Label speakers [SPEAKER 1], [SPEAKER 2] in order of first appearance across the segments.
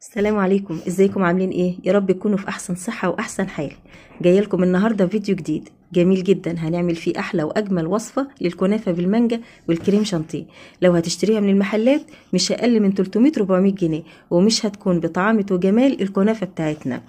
[SPEAKER 1] السلام عليكم، ازيكم عاملين ايه؟ يا رب تكونوا في احسن صحة واحسن حال. جاية لكم النهارده فيديو جديد جميل جدا، هنعمل فيه احلى واجمل وصفه للكنافه بالمانجا والكريم شانتيه. لو هتشتريها من المحلات مش اقل من 300 400 جنيه، ومش هتكون بطعامه وجمال الكنافه بتاعتنا.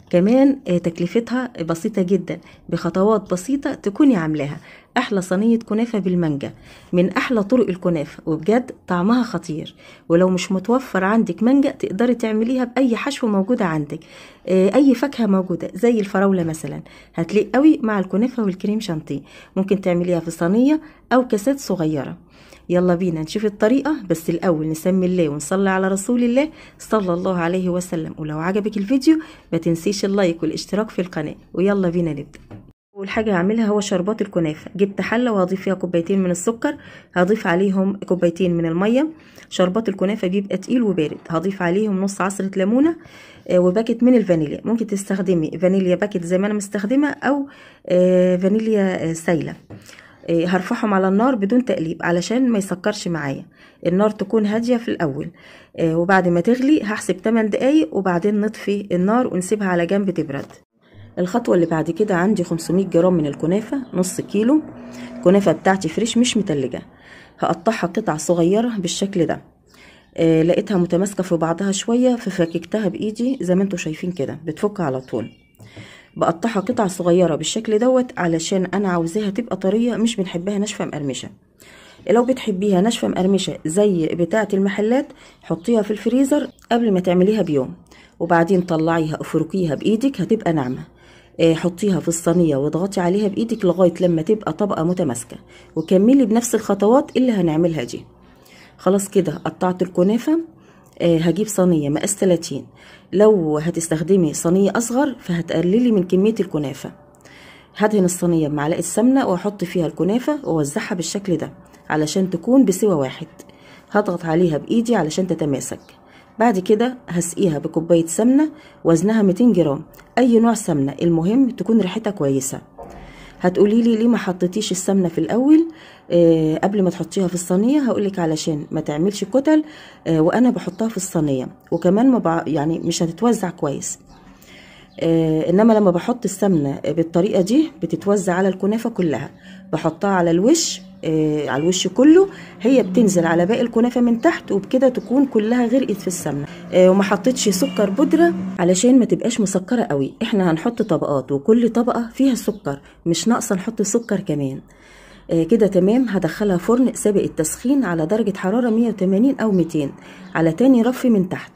[SPEAKER 1] كمان تكلفتها بسيطة جدا، بخطوات بسيطة تكوني عاملاها احلى صينية كنافه بالمانجا من احلى طرق الكنافه، وبجد طعمها خطير. ولو مش متوفر عندك مانجا تقدري تعمليها باي حشو موجودة عندك، اي فاكهة موجودة زي الفراوله مثلا، هتليق قوي مع الكنافه والكريم شانتيه. ممكن تعمليها في صينية او كاسات صغيرة. يلا بينا نشوف الطريقة، بس الاول نسمي الله ونصلي على رسول الله صلى الله عليه وسلم. ولو عجبك الفيديو ما تنسيش ال like والاشتراك في القناة، ويلا بينا نبدا. اول حاجة هعملها هو شربات الكنافه. جبت حله وهضيف فيها كوبايتين من السكر، هضيف عليهم كوبايتين من المية. شربات الكنافه بيبقى تقيل وبارد، هضيف عليهم نص عصره ليمونه وباكت من الفانيليا. ممكن تستخدمي فانيليا باكت زي ما انا مستخدمة، او فانيليا سايله. هرفعهم على النار بدون تقليب علشان ما يسكرش معايا، النار تكون هادية في الاول. وبعد ما تغلي هحسب 8 دقايق وبعدين نطفي النار ونسيبها على جنب تبرد. الخطوة اللي بعد كده عندي 500 جرام من الكنافه، نص كيلو كنافه بتاعتي fresh مش متلجه. هقطعها قطع صغيرة بالشكل ده. لقيتها متماسكة في بعضها شوية ففككتها بايدي زي ما انتم شايفين كده، بتفك على طول. بقطعها قطع صغيرة بالشكل دوت علشان انا عاوزاها تبقى طرية، مش بنحبها ناشفة مقرمشه. لو بتحبيها ناشفة مقرمشه زي بتاعه المحلات حطيها في الفريزر قبل ما تعمليها بيوم، وبعدين طلعيها افركيها بايدك هتبقى ناعمة. حطيها في الصينية واضغطي عليها بايدك لغاية لما تبقى طبقه متماسكة، وكملي بنفس الخطوات اللي هنعملها دي. خلاص كده قطعت الكنافه. هجيب صينية مقاس 30. لو هتستخدمي صينية اصغر فهتقللي من كمية الكنافه. هدهن الصينية بمعلقه سمنه واحط فيها الكنافه واوزعها بالشكل ده علشان تكون بسوى واحد. هضغط عليها بايدي علشان تتماسك. بعد كده هسقيها بكوبايه سمنه وزنها 200 جرام، اي نوع سمنه المهم تكون ريحتها كويسة. هتقولي لي ليه ما حطيتيش السمنة في الاول قبل ما تحطيها في الصينية؟ هقولك علشان ما تعملش كتل وانا بحطها في الصينية، وكمان ما يعني مش هتتوزع كويس. انما لما بحط السمنة بالطريقة دي بتتوزع على الكنافه كلها. بحطها على الوش، على الوش كله، هي بتنزل على باقي الكنافه من تحت، وبكده تكون كلها غرقت في السمنة. وما حطيتش سكر بودره علشان ما تبقاش مسكره قوي. احنا هنحط طبقات وكل طبقه فيها سكر، مش ناقصه نحط سكر كمان. كده تمام. هدخلها فرن سابق التسخين على درجه حرارة 180 او 200 على تاني رف من تحت.